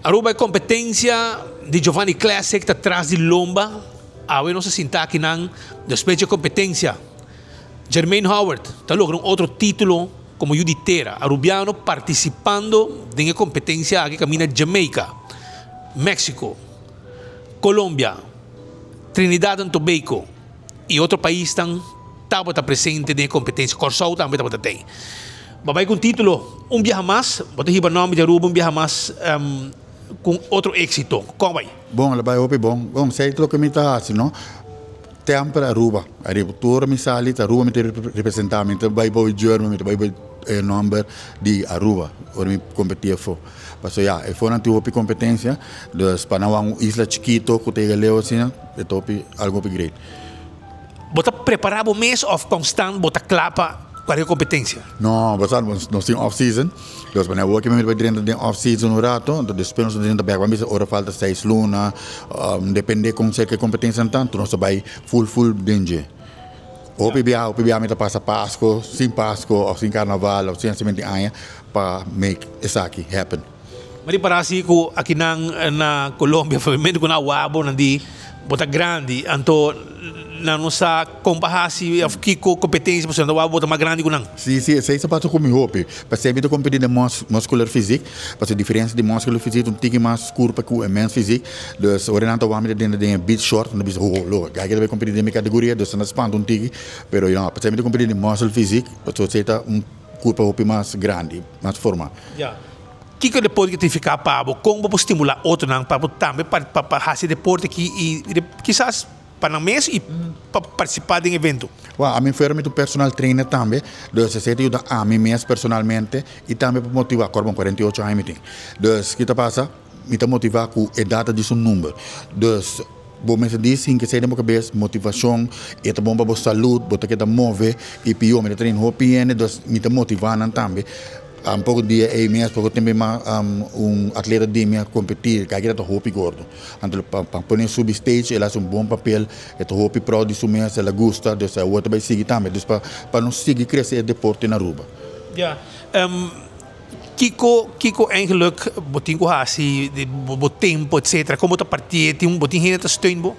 Aruba e competencia di Giovanni Classic ta tras di lomba. Awe nos a sinta akinan despues dje competencia. Jermaine Howard ta logra un otro titulo como yu di tera Arubiano participando den e competencia aki caminda Jamaica, Mexico, Colombia, Trinidad and Tobago y otro paisnan tabata presente den e competencia. Corsou tambe tabata tey. Bo a bay cu un titulo un biaha mas, bo ta hiba nomber di Aruba un biaha mas cu un otro exito. Con a bay? Bon, el a bay hopi bon. Bon, esey ta loke mi ta haci, no? Temper Aruba. Ariba tur mi sali ta Aruba mi ta representa. Mi ta bay boy German, mi ta bay boy e nomber di Aruba ora mi competi afo. Pasobra ya, e fonan tin hopi competencia, dus pa nan wak un isla chikito cu ta yega leu asina, e ta hopi algo hopi great. Bo ta prepara bo mes of constant bo ta cla pa cualkier competencia? No, bo sa nos tin off season, dus wanneer awor cu mi bai drenta den off season un rato, enton despues nos ta drenta bek, ban bisa ora falta seis luna, depende con cerca e competencia nan ta, enton nos ta bai full full den dje. Hopi biaha, hopi biaha mi ta pasa Pasco sin Pasco of sin Carnaval of sin hasimentu di aña pa make esaki happen. Mi ripara si cu akinan na Colombia, obviamente cu nan wabo nan di bo ta grandi, anto nan no sa con pa haci of kico competencia pasobra nan ta wabo bo ta mas grandi cu nan. Si, si, esey sa pasa cu mi hopi. Pasey mi ta competi den muscular physique, pasobra diferencia di muscular physique ta un tiki mas curpa cu e men's physique, dus ora nan ta wak mi ta drenta den e beach short nan ta bisa ho, lo, esaki ta bay competi den mi categoria, dus nan ta spanta un tiki, pero no, pasey mi ta competi den muscle physique, pasobra esey ta un curpa hopi mas grandi, mas forma. Ya. Kiko deporte ta signifiká pa bo? Kon bo por stimulá otronan pa bo tambe pa hasi deporte aki i kisas pa nan mes i pa partisipá den evento? Wou, ami fuera mi ta un personal trainer tambe, dus esei ta yuda ami mes personalmente i tambe pa motivá, kòrda bon 48 aña mi tin. Dus ki ta pasa? Mi ta motivá ku e data di su number. Dus bo mester di sin ke esei den bo kabes, motivashon, e ta bon pa bo salud, bo ta keda move i pió mi ta train hopi hende, dus mi ta motivá nan tambe. Un poco dia ey mes poco tempo mas un atleta di mi a competi cay keda ta hopi gordo anto pa pone subi stage el haci un bon papel e ta hopi proud di su mes el a gusta dus awor ta bay sigui tambe dus pa pa nos sigui crece e deporte na Aruba. Ya kico kico eigenlijk bo tin cu haci bo tempo etcetera como bo ta partie tin bo tin hende ta steun bo?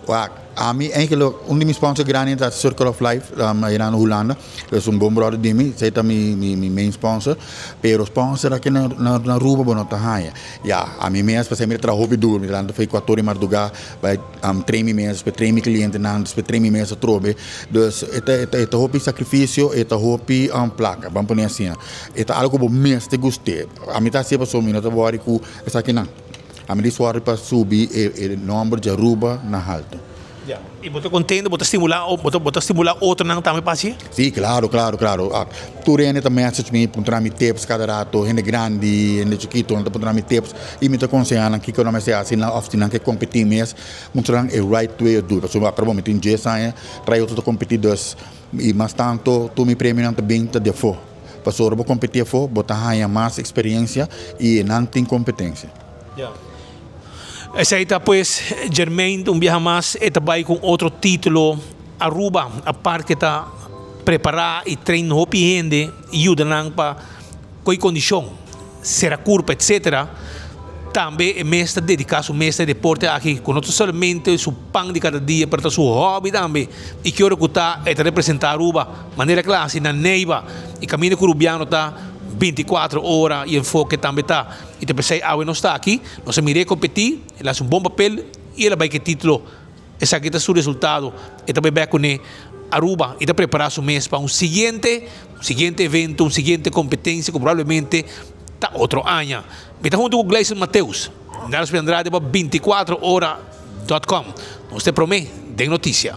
Wak, ami eigenlijk un di mi sponsor grandi ta Circle of Life ayina na Hulanda. Es un bon brother di mi, esei ta mi mi main sponsor. Pero sponsor aki na na Aruba bo no ta haña. Ya, ami mes pasobra mi ta traha hopi duro, mi ta lanta for kuator di marduga bai train mi mes, despues train mi clientenan, despues train mi mes atrobe. Dus e ta e ta hopi sacrificio, e ta hopi placa, ban pone asina. E ta algo ku bo mester gust'é. Ami ta hasié pasobra mi no ta wòri ku esakinan. Ami di sòri pa subi e e nòmber di Aruba na haltu. Ya. I bo ta kontento, bo ta stimulá bo ta bo ta stimulá otronan tambe pa hasi? Sí, klaro, klaro, klaro. Tur hende ta message mi, puntra mi tips kada rato, hende grandi, hende chikito, nan ta puntra mi tips i mi ta konsehá nan kiko nan mester hasi òf si nan ke kompetí mes, mustra nan e right way of do it. Pasobra akor bo mi tin dies aña, trae otro ta kompetí dus i mas tanto tur mi premionan ta bin ta di afó. Pasobra bo kompetí afó bo ta haña mas eksperensia i nan tin kompetensia. Ya. Esei ta pues Jermaine un biaha mas e ta bai ku un otro titulo Aruba apart ke ta prepara i train hopi hende i yuda nan pa koi kondishon, sera kurpa etcetera. Tambe e mes ta dedica su mes na e deporte aki cu no ta solamente su pan di cada dia pero ta su hobby tambe y ki ora cu ta e ta representa Aruba manera cla haci na Neiva y caminda cu Rubiano ta 24 ora y enfoke tambe ta y ta pesey awe nos ta aki nos a mira e competi el a haci un bon papel y el a bay cu e titulo esaki ta su resultado e ta bay bek cune Aruba y ta prepara su mes pa un siguiente un siguiente evento un siguiente competencia cu probablemente ta otro aña. Mi ta huntu ku Gleison Mateus, Nelson Andrade pa 24 ora dot com. Nos ta e promé den notisia.